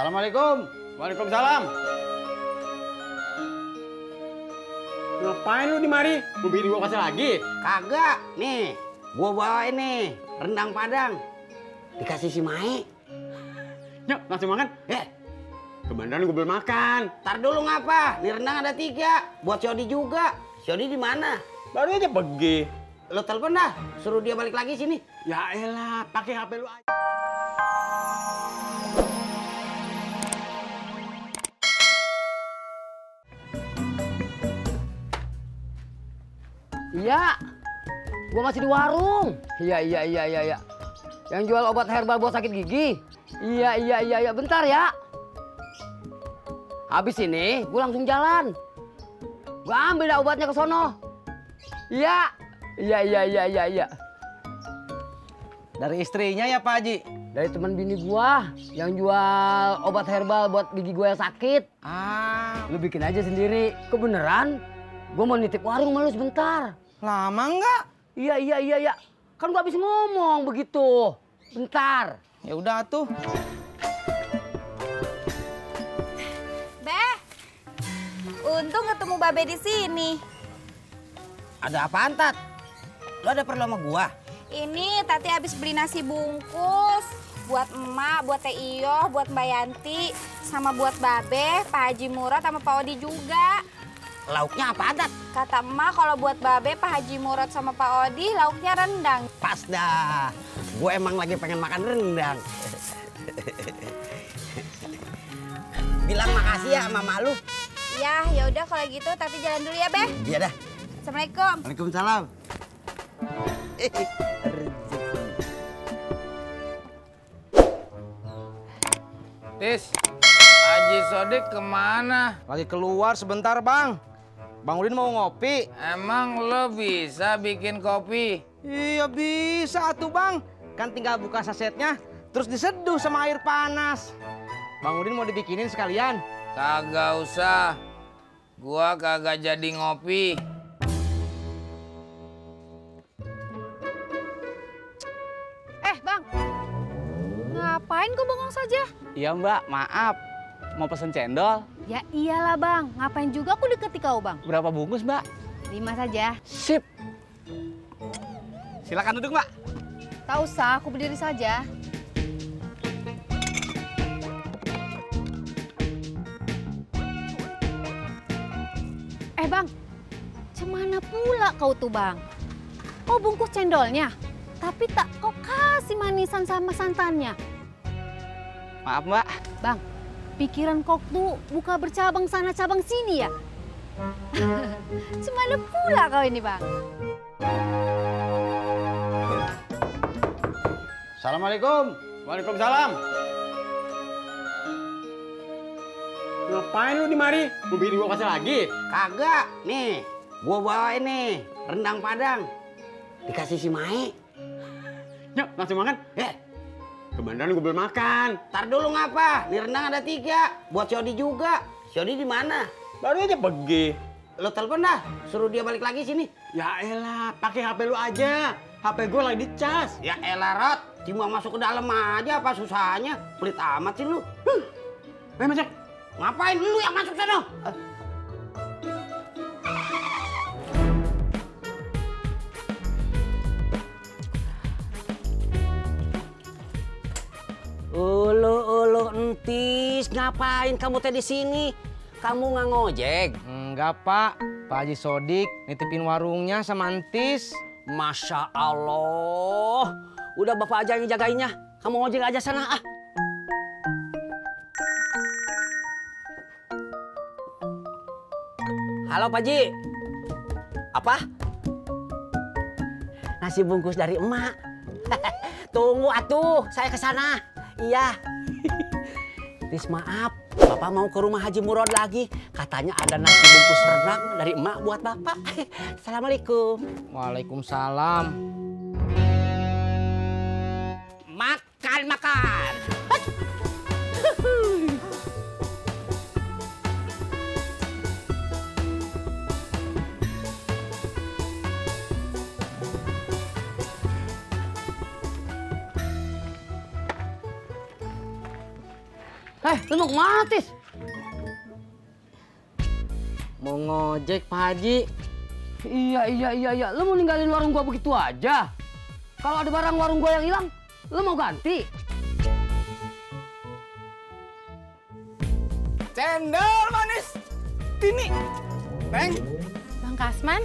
Assalamualaikum. Waalaikumsalam. Ngapain lu di mari? Mau bikin gua kasih lagi? Kagak, nih. Gua bawain nih rendang Padang. Dikasih si Mai. Yuk, langsung makan. Kebenaran gua belum makan. Ntar dulu ngapa? Nih rendang ada 3. Buat Sodi juga. Sodi di mana? Baru aja pergi. Lo telepon dah. Suruh dia balik lagi sini. Ya elah, pakai HP lu aja. Iya, gua masih di warung. Iya. Yang jual obat herbal buat sakit gigi. Iya. Bentar ya. Habis ini gua langsung jalan. Gua ambil dah obatnya ke sono. Iya. Dari istrinya ya Pak Haji? Dari teman bini gua yang jual obat herbal buat gigi gua yang sakit. Lu bikin aja sendiri. Kebeneran? Gua mau nitip warung sama lu sebentar. Lama nggak? Iya. Kan gua habis ngomong begitu. Bentar. Ya udah tuh. Beh, untung ketemu Babe di sini. Ada apaan, Tat? Lo ada perlu sama gua? Ini Tati habis beli nasi bungkus buat emak, buat Teh Iyo, buat Mbak Yanti, sama buat Babe, Pak Haji Murad, sama Pak Odi juga. Lauknya apa, Tat? Kata emak kalau buat Babe, Pak Haji Murad sama Pak Odi lauknya rendang. Pas dah. Gue emang lagi pengen makan rendang. Bilang makasih ya sama mak lu. Ya udah kalau gitu Tati jalan dulu ya, Beh. Iya dah. Assalamualaikum. Waalaikumsalam. Tis, Haji Sodik kemana? Lagi keluar sebentar Bang. Bang Udin mau ngopi. Emang lo bisa bikin kopi? Iya bisa tuh Bang. Kan tinggal buka sasetnya, terus diseduh sama air panas. Bang Udin mau dibikinin sekalian? Kagak usah. Gua kagak jadi ngopi. Bang. Ngapain kau bengong saja? Iya Mbak, maaf. Mau pesen cendol? Ya iyalah, Bang. Ngapain juga aku deketi kau, Bang? Berapa bungkus Mbak? 5 saja. Sip. Silakan duduk Mbak. Tak usah, aku berdiri saja. Bang, cemana pula kau tuh, Bang? Kau bungkus cendolnya, tapi tak kau kasih manisan sama santannya. Maaf Mbak. Bang, pikiran kau tuh buka bercabang sana cabang sini ya? Cemana pula kau ini, Bang? Assalamualaikum. Waalaikumsalam. Ngapain lu di mari? Mau bikin gua kasih lagi? Kagak, nih. Gua bawain nih rendang Padang. Dikasih si Mai. Yuk, langsung makan. Kebenaran gua belum makan. Ntar dulu ngapa? Nih rendang ada 3. Buat Sodi juga. Sodi di mana? Baru aja pergi. Lo telepon dah. Suruh dia balik lagi sini. Ya elah, pakai HP lu aja. HP gua lagi dicas. Ya elah, Rot. Cuma masuk ke dalam aja apa susahnya? Pelit amat sih lu. Masuk. Ngapain lu yang masuk sana? Ulu entis, ngapain kamu teh di sini? Kamu nggak ngojek? Enggak Pak. Pak Haji Sodik nitipin warungnya sama entis. Masya Allah. Udah bapak aja yang jagainnya. Kamu ngojek aja sana ah. Halo Pak Ji. Apa? Nasi bungkus dari emak. Tunggu atuh, saya ke sana. Iya. Tis maaf, Bapak mau ke rumah Haji Murad lagi. Katanya ada nasi bungkus rendang dari emak buat Bapak. Assalamualaikum. Waalaikumsalam. Makan. Lu mau kemana, Tis? Mau ngojek, Pak Haji. Iya. Lu mau ninggalin warung gua begitu aja? Kalau ada barang warung gua yang hilang, lu mau ganti? Cendol manis. Tini. Neng. Bang Kasman,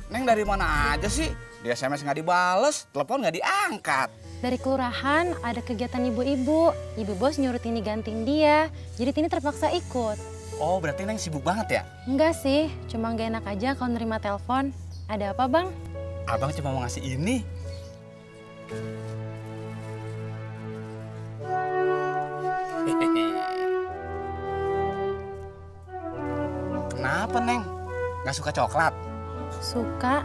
Neng dari mana aja sih? Di SMS nggak dibales, telepon nggak diangkat. dari kelurahan ada kegiatan ibu-ibu. Ibu bos nyuruh Tini gantiin dia, jadi Tini terpaksa ikut. Oh, berarti Neng sibuk banget ya? Enggak sih, cuma gak enak aja kalau nerima telepon. Ada apa bang? Abang cuma mau ngasih ini. Kenapa, Neng? Nggak suka coklat? Suka,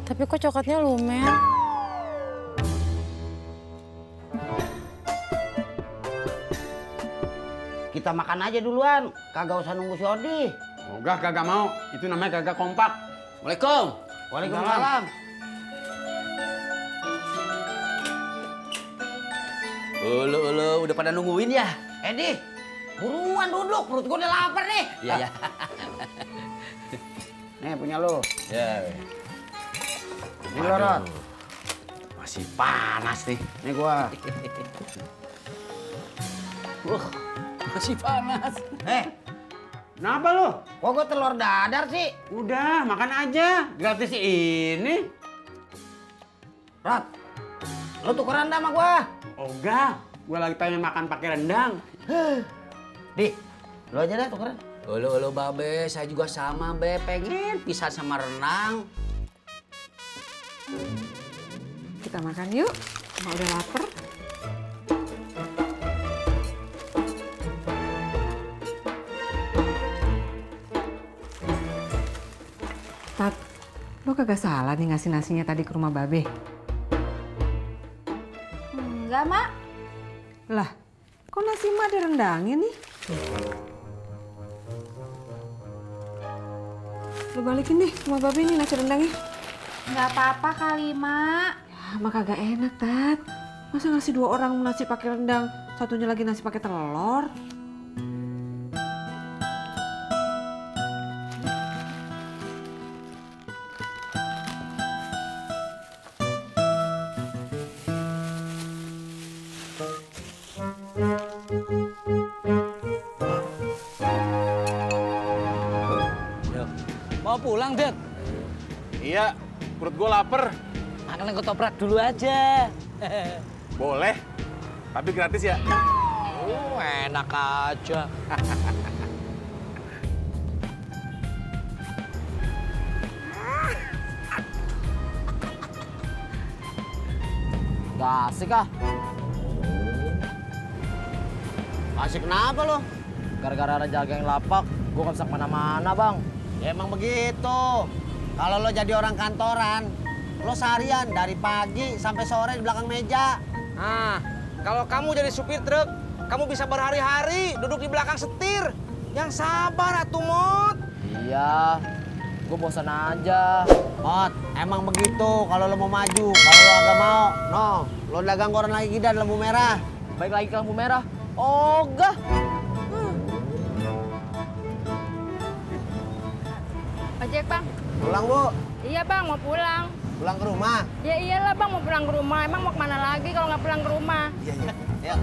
tapi kok coklatnya lumer? Kita makan aja duluan, kagak usah nunggu si Odi. Ogah kagak mau, itu namanya kagak kompak. Waalaikum. Waalaikumsalam. Ulu, udah pada nungguin ya? Edi, buruan duduk, perut gua udah lapar nih. Iya. Nih punya lo. Ya. Ini lo, Rod. Masih panas nih. Nih gua. Masih panas. Kenapa lo? Kok gua telur dadar sih? Udah, makan aja. Gratis ini. Rod, lu tukeran dah sama gua. Ogah, gua lagi pengen makan pakai rendang. Di, lu aja dah tukeran. Ulu, Babe, saya juga sama, Be. Pengen pisah sama renang. Kita makan yuk, Mak udah lapar. Tat, lo kagak salah nih ngasih nasinya tadi ke rumah Babe? Enggak mak. Lah, kok nasi Mak ada rendangnya nih? Lo balikin deh rumah Babe nih nasi rendangnya. Nggak apa-apa kali mak. Ya, Mak kagak enak, Tat. Masa ngasih 2 orang nasi pakai rendang, satunya lagi nasi pakai telur? Mau pulang, Dad? Iya, perut gue lapar. Makan ketoprak dulu aja. Boleh, tapi gratis ya? Enak aja. Gak asik ah. Asik kenapa lo? Gara-gara ada jaga yang lapak, gue gak bisa kemana-mana, Bang. Ya emang begitu. Kalau lo jadi orang kantoran, lo seharian dari pagi sampai sore di belakang meja. Nah, kalau kamu jadi supir truk, kamu bisa berhari-hari duduk di belakang setir. Yang sabar atuh, Mot. Iya, gue bosan aja. Ot, emang begitu kalau lo mau maju. Kalau lo agak mau, no, lo dagang koran lagi kita di lampu merah. Baik lagi ke lampu merah. Ogah. Ojek bang. Pulang, Bu. Iya bang, mau pulang. Pulang ke rumah. Ya iyalah bang, mau pulang ke rumah. Emang mau kemana lagi kalau nggak pulang ke rumah? Iya. Yuk.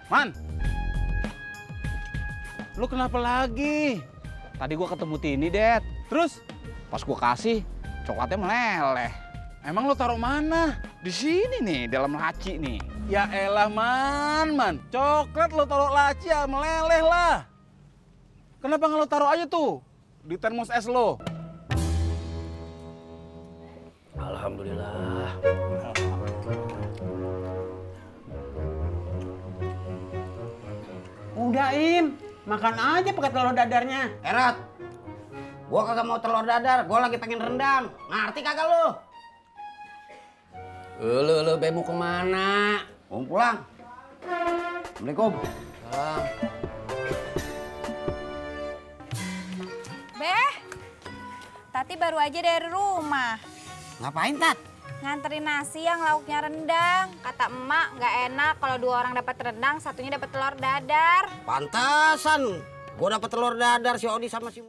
Man, lu kenapa lagi? Tadi gua ketemu Tini, Dad. Terus pas gua kasih, coklatnya meleleh. Emang lu taruh mana? Di sini nih, dalam laci nih. Ya elah, Man. Coklat lu taruh laci ya meleleh lah. Kenapa nggak lu taruh aja tuh di termos es lo? Alhamdulillah. Udahin, makan aja pakai telur dadarnya. Erot, gua kagak mau telur dadar, gua lagi pengen rendang. Ngerti kagak lu? Lu Be mau kemana? Mau pulang. Assalamualaikum. Salam. Beh, Tati baru aja dari rumah. Ngapain, Tat? Nganterin nasi yang lauknya rendang. Kata emak nggak enak kalau 2 orang dapat rendang, satunya dapat telur dadar. Pantesan. Gue dapat telur dadar si Odi sama si